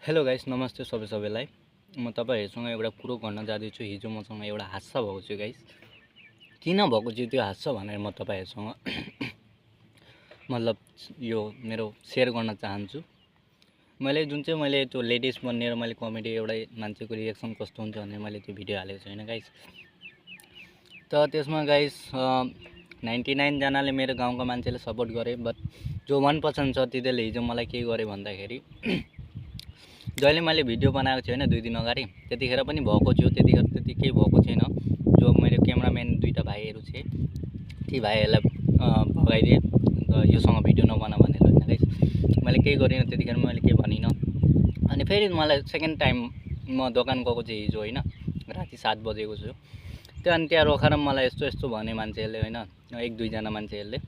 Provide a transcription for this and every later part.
Hello guys, नमस्ते सबैलाई। म तपाईहरुसँग एउटा कुरो गर्न जाँदैछु। हिजो मसँग एउटा हादसा भएको छ गाइस। किन भएको थियो त्यो हादसा भनेर म तपाईहरुसँग मतलब यो मेरो शेयर गर्न चाहन्छु। मैले त्यो लेटेस्ट बनेर मैले कमेडी एउटा मान्छेको रिएक्सन कस्तो हुन्छ भनेर मैले त्यो भिडियो हालेको छु हैन गाइस। त त्यसमा गाइस 99 जनाले मेरो गाउँको मान्छेले सपोर्ट गरे, बट जो 1% छ तिनीहरूले हिजो मलाई के गरे भन्दाखेरि जहिले मैले भिडियो बनाएको थिएँ हैन 2 दिन अगाडि, त्यतिखेर पनि भएको थियो। त्यतिखेर त्यति केही भएको छैन। जो मेरो क्यामेराम्यान दुईटा भाइहरू थिए, ती भाइहरूलाई भगाइदिए अन्त योसँग भिडियो नबना भनेर हैन गाइस। मैले केही गरिनँ, त्यतिखेर मैले केही भनिनँ। अनि फेरि मलाई सेकेन्ड टाइम म दोकान गएको थिएँ हिजो हैन, राति 7 बजेको छु। त्यो अनि त्यहाँ रोकेर मलाई यस्तो यस्तो भने मान्छेहरूले हैन, 1-2 जना मान्छेहरूले।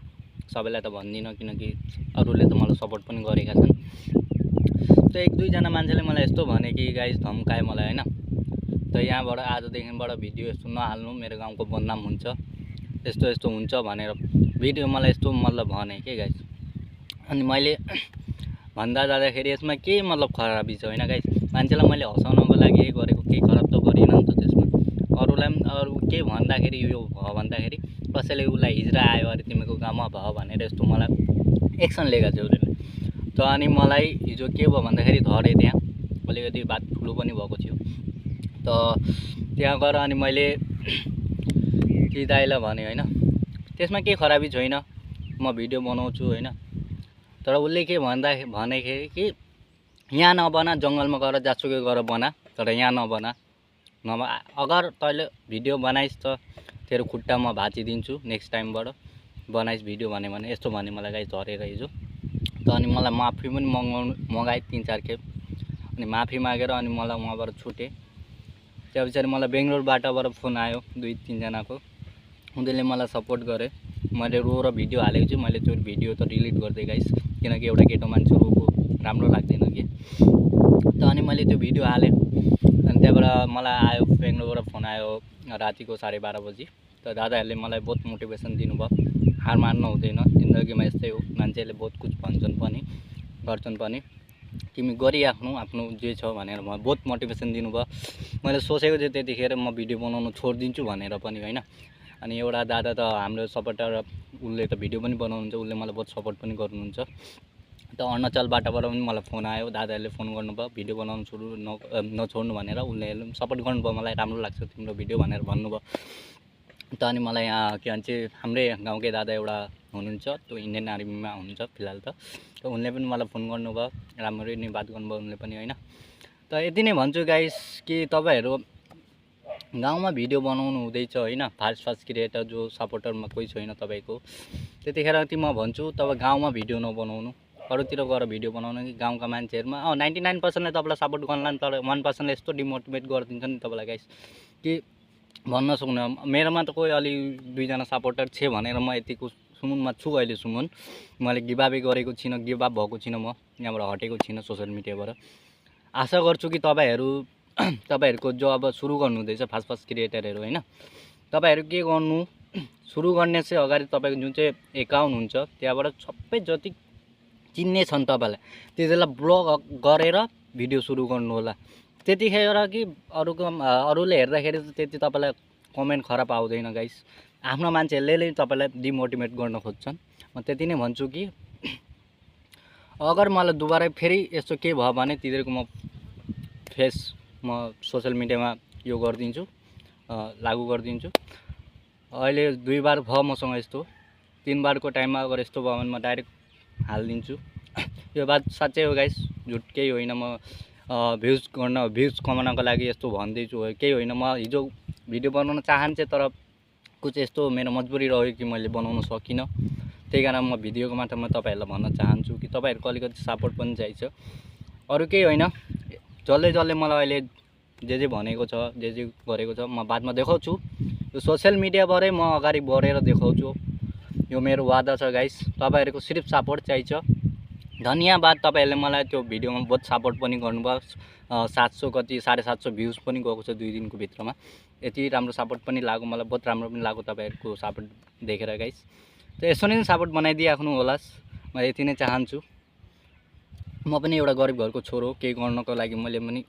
सबैलाई त भन्दिनँ किनकि अरूले त मलाई सपोर्ट पनि गरेका छन्। त 1-2 जना मान्छेले मलाई यस्तो भने कि गाइस धम्काए मलाई हैन। त यहाँबाट आजदेखिबाट भिडियो यस्तो नहाल्नु, मेरो गाउँको बदनाम हुन्छ, यस्तो यस्तो हुन्छ भनेर भिडियो मलाई यस्तो मतलब भने के गाइस। अनि मैले भन्दा जाँदाखेरि यसमा के मतलब खराबी छ हैन गाइस। मान्छेलाई मैले हँसाउनको लागि गरेको, केही खराब त गरिन नि त त्यसमा। अरूलाई पनि अरू के भन्दाखेरि यो भयो भन्दाखेरि कसैले उसलाई हिजरा आयो अरे तिमीको गाउँमा भयो भनेर यस्तो मलाई एक्सन लिएका थियो उसले। त अनि मलाई हिजो के भयो भन्दाखेरि धरे त्यहाँ अलिकति बात ठुलो पनि भएको थियो। त त्यहाँ गएर अनि मैले ती दाइलाई भने हैन, त्यसमा केही खराबी छैन, म भिडियो बनाउँछु हैन। तर उसले के भनेखेरि कि यहाँ नबना, जङ्गलमा गएर जासुकै गरेर बना, तर यहाँ नबना। अगर तैँले भिडियो बनाइस् त तेरो खुट्टा म भाँचिदिन्छु नेक्स्ट टाइमबाट बनाइस् भिडियो भने यस्तो भने मलाई गाइस धरेर हिजो। त अनि मलाई माफी पनि मगाए 3-4 खेप। अनि माफी मागेर अनि मलाई वहाँबाट छुटेँ। त्यहाँ पछाडि मलाई बेङ्गलोरबाटबाट फोन आयो 2-3 जनाको। उनीहरूले मलाई सपोर्ट गरे। मैले रोएर भिडियो हालेको छु। मैले त्यो भिडियो त डिलिट गरिदिएँ गाइस, किनकि एउटा केटो मान्छे रोएको राम्रो लाग्दैन कि। त अनि मैले त्यो भिडियो हालेँ। अनि त्यहाँबाट मलाई आयो, बेङ्गलोरबाट फोन आयो रातिको 12:30 बजी। त दादाहरूले मलाई बहुत मोटिभेसन दिनुभयो, हार मान्नु हुँदैन, जिन्दगीमा यस्तै हो, मान्छेले बहुत कुछ भन्छन् पनि गर्छन् पनि, तिमी गरिराख्नु आफ्नो जे छ भनेर बहुत मोटिभेसन दिनुभयो। मैले सोचेको थिएँ त्यतिखेर म भिडियो बनाउनु छोडिदिन्छु भनेर पनि हैन। अनि एउटा दादा त हाम्रो सपोर्टर, उसले त भिडियो पनि बनाउनुहुन्छ, उसले मलाई बहुत सपोर्ट पनि गर्नुहुन्छ। त अरुणाचलबाटबाट पनि मलाई फोन आयो, दादाहरूले फोन गर्नुभयो भिडियो बनाउनु नछोड्नु भनेर। उसले सपोर्ट गर्नुभयो मलाई, राम्रो लाग्छ तिम्रो भिडियो भनेर भन्नुभयो। त अनि मलाई यहाँ के भन्छ हाम्रै गाउँकै दादा एउटा हुनुहुन्छ, त्यो इन्डियन आर्मीमा हुनुहुन्छ फिलहाल त उनले पनि मलाई फोन गर्नुभयो, राम्ररी नै बात गर्नुभयो उनले पनि हैन। त यति नै भन्छु गाइस कि तपाईहरु गाउँमा भिडियो बनाउनु हुँदैछ हैन, फास्ट क्रिएटर जो सपोर्टरमा कोही छैन तपाईको, त्यतिखेर ती म भन्छु तपाईँ गाउँमा भिडियो नबनाउनु, अरूतिर गएर भिडियो बनाउनु। कि गाउँका मान्छेहरुमा 99% ले तपाईलाई सपोर्ट गर्नला, तर 1% ले यस्तो डिमोटिभेट गरिदिन्छ नि तपाईलाई गाइस कि भन्न सक्नु। मेरोमा त कोही अलि 2 जना सपोर्टर छ भनेर म यतिको सुमुनमा छु अहिलेसम्म। मैले गिभअप गरेको छिन, गिभअप भएको छिन, म यहाँबाट हटेको छिन सोशल मिडियाबाट। आशा गर्छु कि तपाईहरुको जो अब सुरु गर्नु हुँदैछ फास्ट क्रिएटरहरु हैन, तपाईहरु के गर्नु, सुरु गर्ने चाहिँ अगाडि तपाईको जुन चाहिँ एकाउन्ट हुन्छ त्यहाँबाट सबै जति चिन्ने छन् तपाईलाई त्यसैलाई ब्लग गरेर भिडियो सुरु गर्नु होला। त्यतिखेर कि अरूले हेर्दाखेरि त्यति तपाईलाई कमेन्ट खराब आउँदैन गाइस। आफ्नो मान्छेहरूले तपाईलाई डिमोटिभेट गर्न खोज्छन्। म त्यति नै भन्छु कि अगर मलाई दुबारा फेरि यस्तो के भयो भने तिनीहरुको म फेस म सोशल मिडियामा यो गर्दिन्छु, लागू गर्दिन्छु। अहिले 2 बार भयो मसँग यस्तो, 3 बारको टाइममा अगर यस्तो भयो भने म डाइरेक्ट हाल्दिन्छु। यो बात साच्चै हो गाइस, झुट केही होइन। म भ्युज कमाउनको लागि यस्तो भन्दैछु, केही होइन। म हिजो भिडियो बनाउन चाहन्थे तर कुछ यस्तो मेरो मजबुरी रह्यो कि मैले बनाउन सकिनँ। त्यही कारण म भिडियोको माध्यममा तपाईहरुलाई भन्न चाहन्छु कि तपाईहरुको अलिकति सपोर्ट पनि चाहिन्छ, अरु केही होइन। जसले मलाई अहिले जे भनेको छ, जे गरेको छ म बादमा देखाउँछु। यो सोशल मिडियाबाटै म अगाडि बढेर देखाउँछु, यो मेरो वादा छ गाइस। तपाईहरुको सिर्फ सपोर्ट चाहिन्छ। धन्यवाद, तपाईहरुले मलाई त्यो भिडियोमा बहुत सपोर्ट पनि गर्नुभयो। 700 कति 750 भ्युज पनि गएको छ 2 दिनको भित्रमा। यति राम्रो सपोर्ट पनि लाग्यो मलाई, बहुत राम्रो पनि लाग्यो तपाईहरुको सपोर्ट देखेर गाइस। त यसो नै सपोर्ट बनाइदिराख्नु होला, म यति नै चाहन्छु। म पनि एउटा गरिब घरको छोरो, केही गर्नको लागि मैले पनि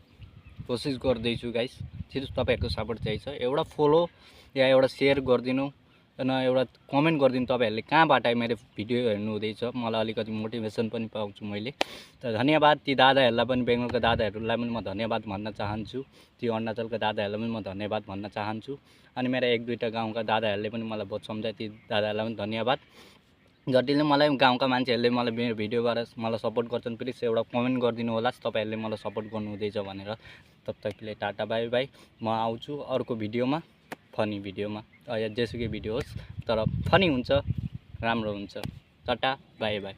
कोसिस गर्दैछु गाइस। सिर्फ तपाईँहरूको सपोर्ट चाहिन्छ। एउटा फलो या एउटा सेयर गरिदिनु न, एउटा कमेन्ट गरिदिनु तपाईँहरूले कहाँबाट मेरो भिडियो हेर्नु हुँदैछ। मलाई अलिकति मोटिभेसन पनि पाउँछु मैले। त धन्यवाद। ती दादाहरूलाई पनि, बेङ्गलका दादाहरूलाई पनि म धन्यवाद भन्न चाहन्छु। ती अरुणाचलका दादाहरूलाई पनि म धन्यवाद भन्न चाहन्छु। अनि मेरा 1-2 गाउँका दादाहरूले पनि मलाई बहुत सम्झाए, ती दादाहरूलाई पनि धन्यवाद। जतिले मलाई गाउँका मान्छेहरूले मलाई मेरो भिडियोबाट मलाई सपोर्ट गर्छन्, प्लिज एउटा कमेन्ट गरिदिनु होला तपाईँहरूले मलाई सपोर्ट गर्नुहुँदैछ भनेर। तबतकले टाटा बाई बाई। म आउँछु अर्को भिडियोमा, फनी भिडियोमा, या जेसुकै भिडियो होस् तर फनी हुन्छ, राम्रो हुन्छ। Tata bye by.